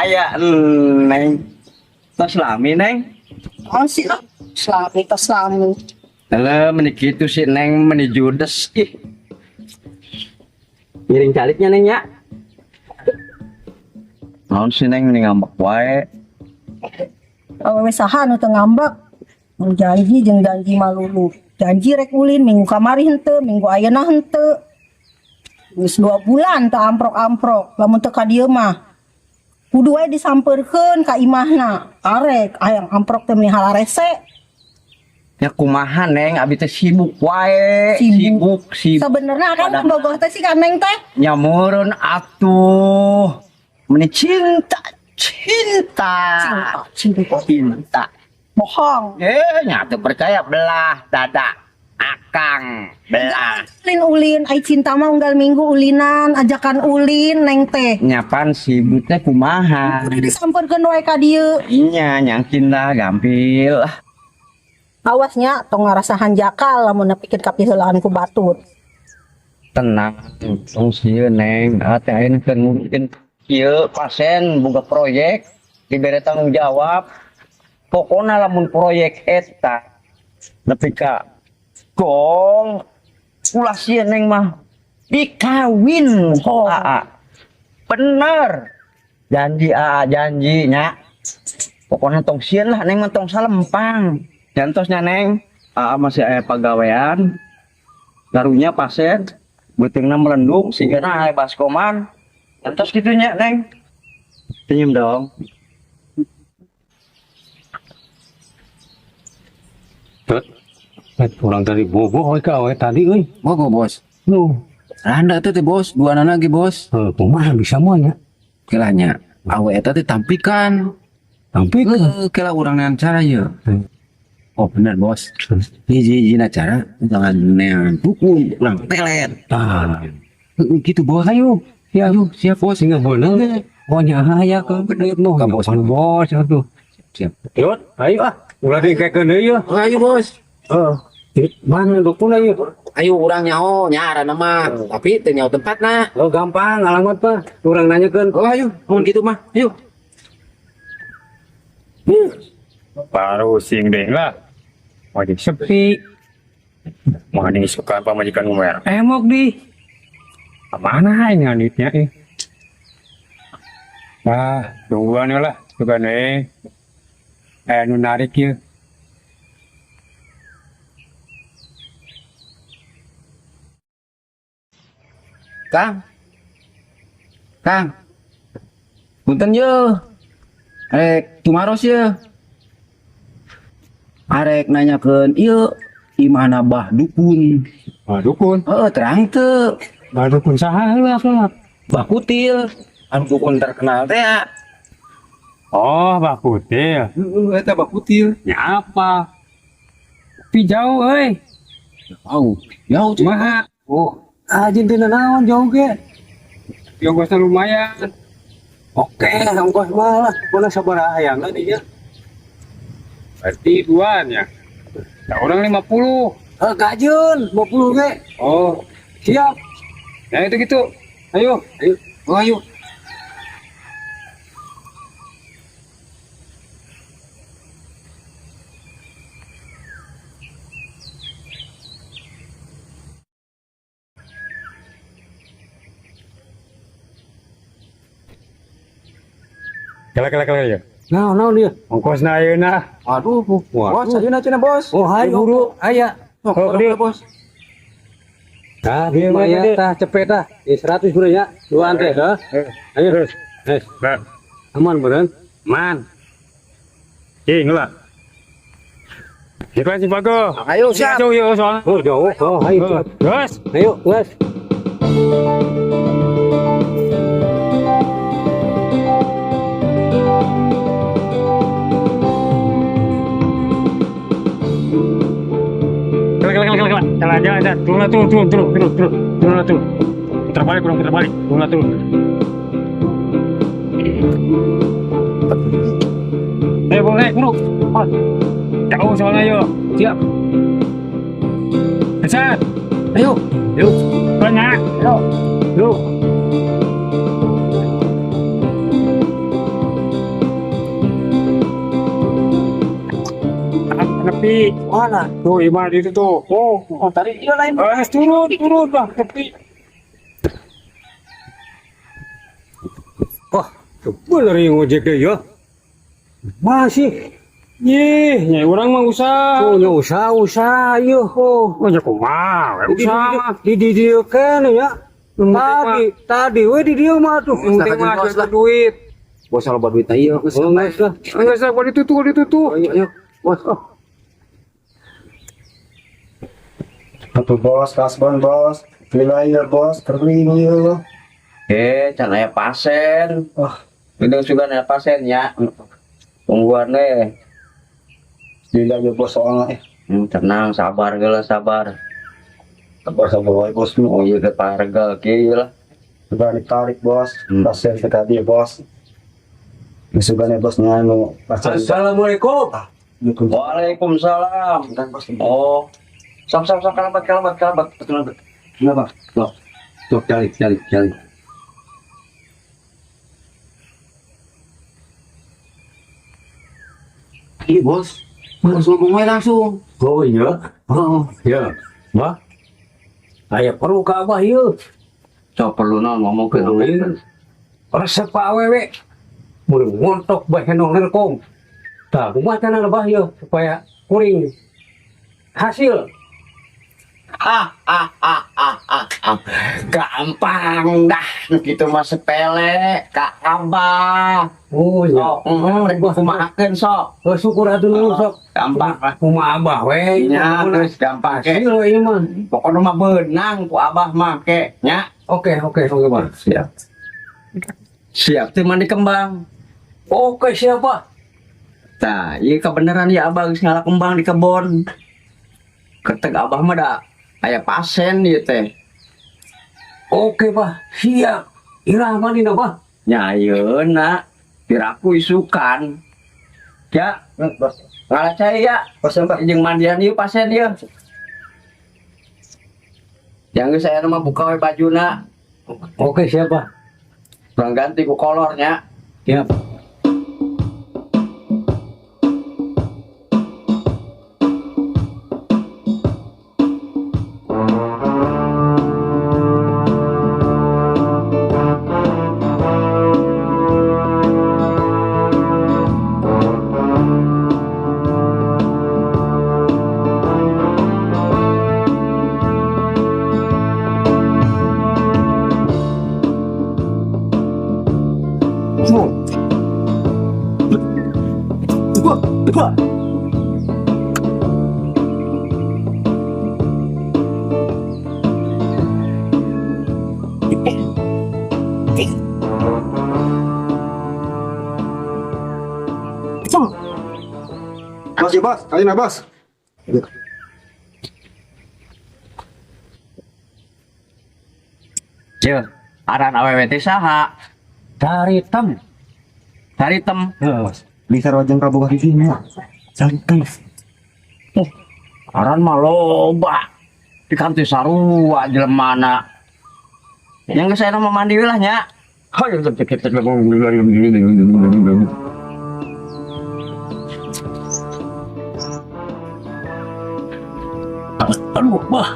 Aya Neng. Tos lami, Neng. Naon sih ah? Lami, tos lami. Alah, meni kitu sih, Neng, meni judes ih. Ngiring caliknya, Neng, ya. Naon sih, Neng, meni ngambek wae. Awewe saha nu teu ngambek? Mun janji jeung janji malulu. Janji rek ulin minggu kamari henteu, minggu ayeuna henteu. Geus 2 bulan teu amprok-amprok. Lamun teu ka dieu mah kudu wae disampeurkeun ka imahna. Arek hayang amprok teh meni halarese. Ya kumaha, Neng, abi teh sibuk wae. Sibuk. Sibuk, sibuk. Sebenarnya kan Padahal- bogoh teh si ka Neng teh. Nya meureun atuh. Meni cinta, cinta. Cinta, cinta. Cinta. Bohong. Eh, nya teu percaya belah dada. Akang belah. Ulin ulin, ai cinta mah unggal minggu ulinan, ajakan ulin Neng teh. Nyapan sibuk teh kumaha? Kudu disampeurkeun wae ka dieu. Nya nyangkin lah gampil. Awasnya tong ngarasa hanjakal lamun nepikeun ka piheulaan ku batur. Tenang, tong sieun, Neng. Ah teh ayeuna keur nguruskeun ieu pasien boga proyek dibere tanggung jawab. Pokona lamun proyek eta nepi ka gong ulah sieun, Neng mah dikawin. Oh. Aa. Bener. Janji aa, janji nya. Pokoknya tong sieun lah, Neng mah tong salempang. Jantosnya, Neng. Aa masih aya pagawean. Karunya pasien beuteungna melendung sigana aya baskoman. Jantos kitu nya, Neng. Senyum dong. Tut. Orang tadi bobo we ka we tadi euy. Bogo bos. Nu, Randa teh teh bos, dua anak lagi bos. heuh kumaha bisa moal nya? Kelanya awe eta teh tampikan. Tampi Heuh, kela urang nean cara ye. Hmm. Oh bener bos. Hiji-hijina cara jangan nean dukun urang telet. Tah. Heuh, gitu bos. Ayo, ya Ayo siap bos. sehingga bener. Oh nya aya ke bener noh. Ka bos. Bos atuh. Siap. Yuk, ayo ah. Ulah dikekeun deui yeuh. Ayo bos. Heeh. Mana dukun ayo? Ayo urang nyaho nya arana mah, tapi teu nyaho tempatna. Oh gampang alamat mah. Urang nanyakeun. Oh ayo, mun kitu mah. Ayo. Baru sing deh lah. Wajib sepi. Mana suka pamajikan UMR. Emok di. Mana ini anitnya eh. Ah, tungguan lah, tungguan eh. Eh, nu narik ya. Kang. Kang. Punten ye. Arek tumaros ye. Arek nanyakeun ieu imahna Bah Dukun. Bah Dukun. Heeh, terang teu. Bah Dukun saha heula lah. Bah Kutil. Anu dukun terkenal teh ya. Oh, Bah Kutil. Heeh, eta Bah Kutil. Nya apa? Tapi jauh euy. Jauh. Jauh cuy. Kumaha? Oh, anjing teu naon jauh ge. Ya ongkosna lumayan. Oke, ongkos mah lah. Pokona sabaraha hayangna dinya. Berarti duaan ya. Nah, orang 50. Heuh, gajeun 50 ge. Oh, Siap. nah itu gitu. Ayo. Ayo. Oh, ayo. Kela kela kela ya. Naon naon ieu? Ongkosna ayeuna. Aduh, Waduh. bos, ayeuna cenah bos. Oh, hayu buru aya. Sok, Oh, dia dia. bos. Tah, lumayan tah cepet tah. Di 100 bro ya. Duaan teh, heuh. Ayo. Terus. Wes, Nah, aman beureun. man. Cing lah. Kita sih bagus. Ayo siap. Jauh ya soalnya. Oh, jauh. Oh, ayo. Terus. Ayo, wes. Kela kela kela kela. Jalan jalan jalan. Turun lah turun turun turun turun turun. Turun lah turun. Putar balik kurang putar balik. Turun lah turun. Ayo boleh buru. Oh. Jauh soalnya yo. Siap. Besar. Ayo. Yuk. Banyak. Ayo. Yuk. tadi. Mana? Tuh, imah itu tuh. Oh, Oh, tadi iya lain. eh, turun, turun, bah, tepi. Wah, bener yang ojek deh ya. Masih. Ih, nya urang mah usaha. Oh, nya usaha usaha ieu. Oh, nya kumaha we usaha. Di di dieu keneh ya. Tadi tadi we di dieu mah tuh. Yang penting mah hasil duit. Bos loba duit ieu geus. Oh, geus lah. Enggak usah buat itu tuh, itu tuh. Ayo, ayo. Bos. Oh. Apa bos, kasbon bos, wilayah bos, kering ya. Eh, can aya pasien. Wah. Gedung sugan aya pasien ya. Tungguan we. Wilayah bos soalnya eh. Tenang, sabar geula sabar. Sabar sabar wae, bos. Oh iya ke paregal kieu lah. Coba ditarik bos, pasien ke tadi bos. Sugane bosnya anu pasien. Assalamualaikum. Waalaikumsalam. Oh. Sam sam sam kalabat kalabat kalabat. Kalabat. Kenapa? Loh. Tuh cari cari cari. Iya bos, bos ngomong aja langsung. Oh iya. Oh, Ya. Bah. Aya perlu ka abah ieu. Sok perlu naon ngomong ke Resep ka awewe. Mun ngontok bah henong nerkom. Tah, kumaha cenah bah ieu supaya kuring hasil. Ah ah ah ah ah ah. Gampang dah gitu mah sepele ka abah. Oh iya. Sok, rek kumahakeun sok. Oh, syukur atuh nuhun sok. Gampang lah. Kumaha abah we. Nya geus gampang ke. Hasil ieu mah. Pokoknya mah beunang ku abah mah ke nya. Oke, oke, oke, Bang. Siap. Siap teu mandi kembang. Oke, siapa? Tah, ieu kebenaran ya abah geus ngala kembang di kebon. Ketek abah mah da aya pasien ieu teh. Oke, Bah. Siap. Irah mandina, Bah. Nya ayeuna piraku isukan. Ya, Bos, ngala cai ya. bos siapa? Jeung mandian ieu pasien ieu. Yang geus aya mah buka we bajuna, Oke, siapa? urang ganti ku kolornya. Siap. Bos ya bos, kali na bos. Ceu, aran awewe teh saha? Taritem. Haritem. Heeh. Bisa rojeng kabogoh di sini. Saling Aran mah loba. Di kantor sarua jelemana. Yang geus aya mah mandi we lah nya. Aduh, bah.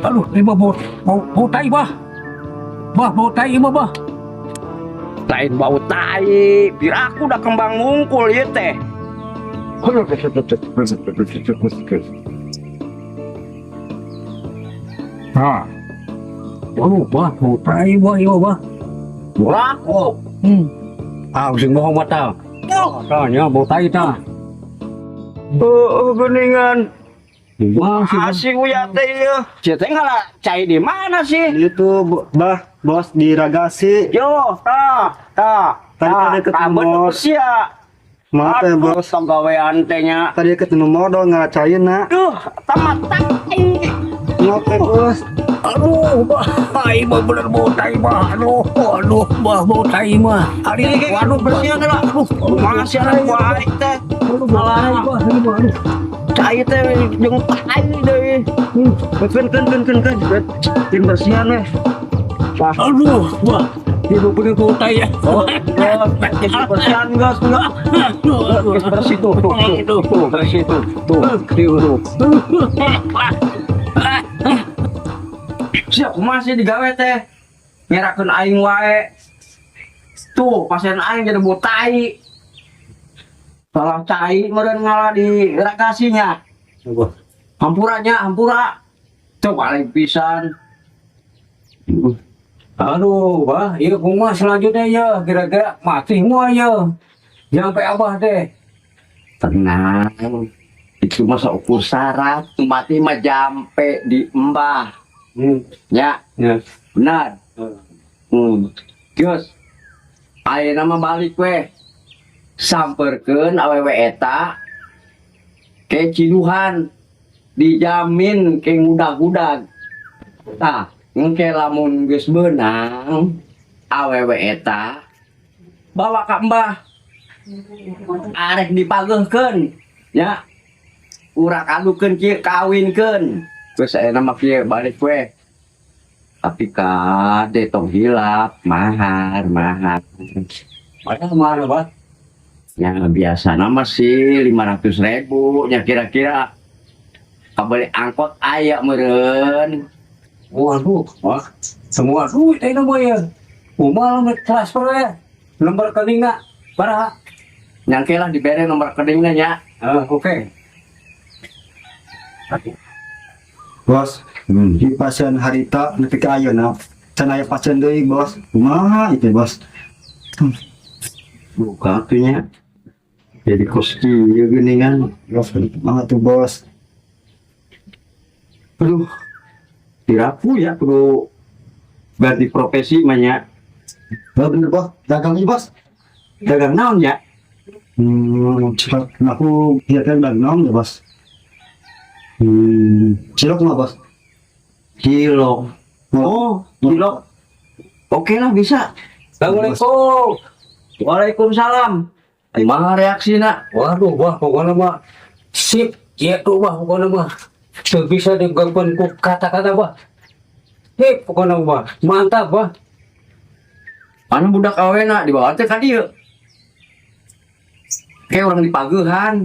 Aduh, ini mah bau, bau, bau tai, bah. Bah, bau tai ini mah, bah. Lain bau tai, piraku udah kembang mungkul ieu teh. Nah, Aduh, bah, bau tai, bah, iya, bah. Piraku. Ah, sing bohong mata. Tah, nya bau tai tah. Heeh, geuningan. Wah, sih. Asing uya teh ieu. Sia teh ngala cai di mana sih? Itu bah, bos di Ragasi. Yo, tah, tah. Tadi Tah, ada ketemu tah, bener sia. Maaf ya Aduh, bos. tong gawean teh nya. Tadi ketemu modal ngeracain nak. Duh, tamat tai. Ngopi bos. Aduh, bah, ai mah bener bau tai mah. Aduh, aduh, bah, bau tai mah. Aduh, Waduh, bersihan lah. Aduh, masih ada aing teh. Aduh, bau tai, bah, ini mah, aduh. Cai teh jeung tai deui. Keun keun keun keun keun. Keun bersihan weh. Aduh, bah. Itu bener tuh tai ya. Oh, geus bersihan geus geus. Geus bersih tuh, tuh, tuh, tuh, bersih tuh. Tuh, tuh. Siap kumaha sih digawe teh? Ngerakeun aing wae. Tuh, pasien aing jadi bau tai. Salah cai meureun ngalah di rakasinya. Coba. Hampura nya, hampura. Tuh paling pisan. Aduh, bah, iya kumaha selanjutnya ya, kira-kira mati semua ya. Sampai abah teh. Tenang. Itu masa ukur syarat, mati mah jampe di embah. Ya, Ya. benar. Geus. Ayeuna mah balik weh. Samperkeun awewe eta ke Ciduhan. Dijamin ke ngudag-ngudag. Tah, engke lamun geus beunang awewe eta bawa ka embah. Arek dipageuhkeun ya. Urak adukeun kieu kawinkeun. Geus ayeuna mah kieu balik weh. Tapi kade tong hilap, mahar, mahar. Mana mana, bah? Ya biasa nama sih 500.000 ya kira-kira. Kabeli angkot aya meureun. Waduh, wah, semua duit ini mah ya. Kumaha lah transfer ya. Nomor rekeningna baraha? Nyangke lah dibere nomor rekeningna nya. Ah, oke. Bos, di pasien harita nepi ka ayeuna can aya pasien deui, bos. Kumaha itu, bos? Buka atuh nya. Jadi kos kieu geuningan. Bos, kumaha tuh, bos? Aduh. Dirapu ya kudu ganti profesi mah nya. Oh, bener, bos. Dagang ieu, bos. Dagang naon ya? Cepat aku kira-kira dagang naon ya, bos? Cilok mah, bos. Cilok. Oh, cilok. Oke lah bisa. Assalamualaikum. Waalaikumsalam. Kumaha reaksina? Waduh, wah, pokoknya mah sip, ya tuh, wah, pokoknya mah teu bisa digangguan ku kata-kata, bah. Sip, pokoknya mah mantap, bah. Anu budak awena dibawa teh ka dieu. Kayak orang dipagehan.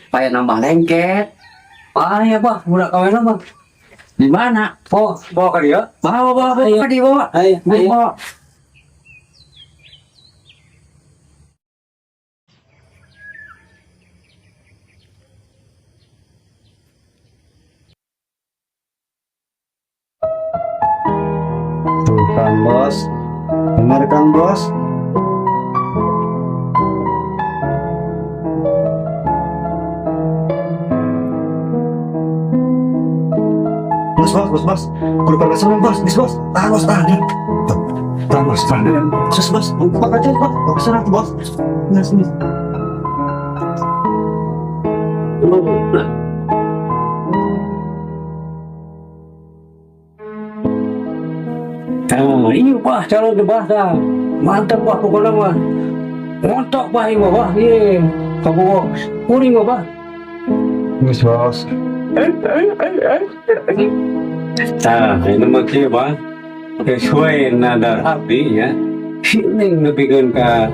Supaya nambah lengket. Ah ya, bah, budak awena mah. Di mana? Oh, bawa ke dia. Bawa, bawa, bawa, Ayo. ka dieu, bawa. Ayo, ayo. Bawa. Tuh kan, bos. Benar kan, bos? Bos, bos, bos, bos. Kudu perkesan, bos. Bis, bos. Tahan, bos, tahan. Ya. Tahan, bos, tahan. Sus, bos. Buka aja, bos. Perkesan aku, bos. Nah, sini. Ah, iya bah, calon bah dah. Mantap bah pokoknya mah. Montok bah iya bah. Iya. Kamu kuring bah. Bos, bos. Tah, ini mah kieu bah. Sesuai nadar abdi ya. Si Neng nepikeun ka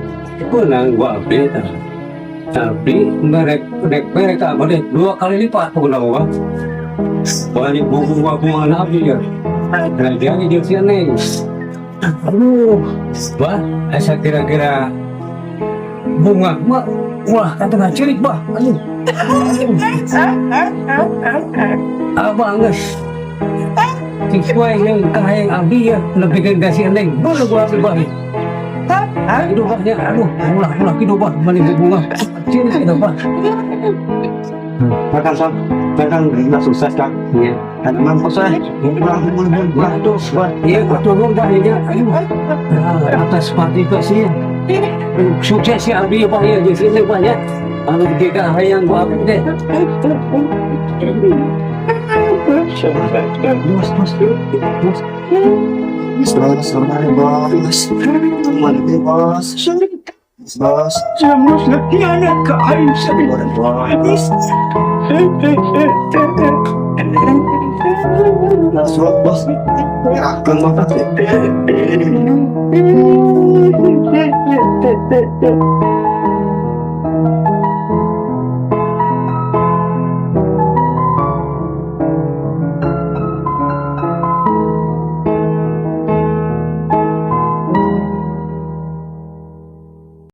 beunang ku abdi tah. Abdi merek rek merek ka abdi 2 kali lipat pokoknya mah. Banyak bunga-bunga abdi ya. Nah, jadi jeung si Neng. Aduh, bah, asa kira-kira bunga mah wah kata cerik bah. Aduh. Abah geus sesuai jeung kahayang abdi ya, nepikeun ka si Neng. Boleh gua abdi bah. Hidup bah nya, aduh, ulah ulah hidup bah, mani bunga. Cerik hidup bah. Makan, Sam. Makan, udah sukses, Kang. Iya. Kan mampus, eh. Ulah, ulah, ulah, tuh, ulah. Iya, tolong dah ya. Aduh. Nah, atas partisipasi. Sukses ya abdi bah ya, jeung si Neng bah ya. Anu ka hayang gua abdi teh. Bos, bos, bos. Bos, bos, bos. Mana deh, bos? Bos. Bos. Bos, bos. Akang mah.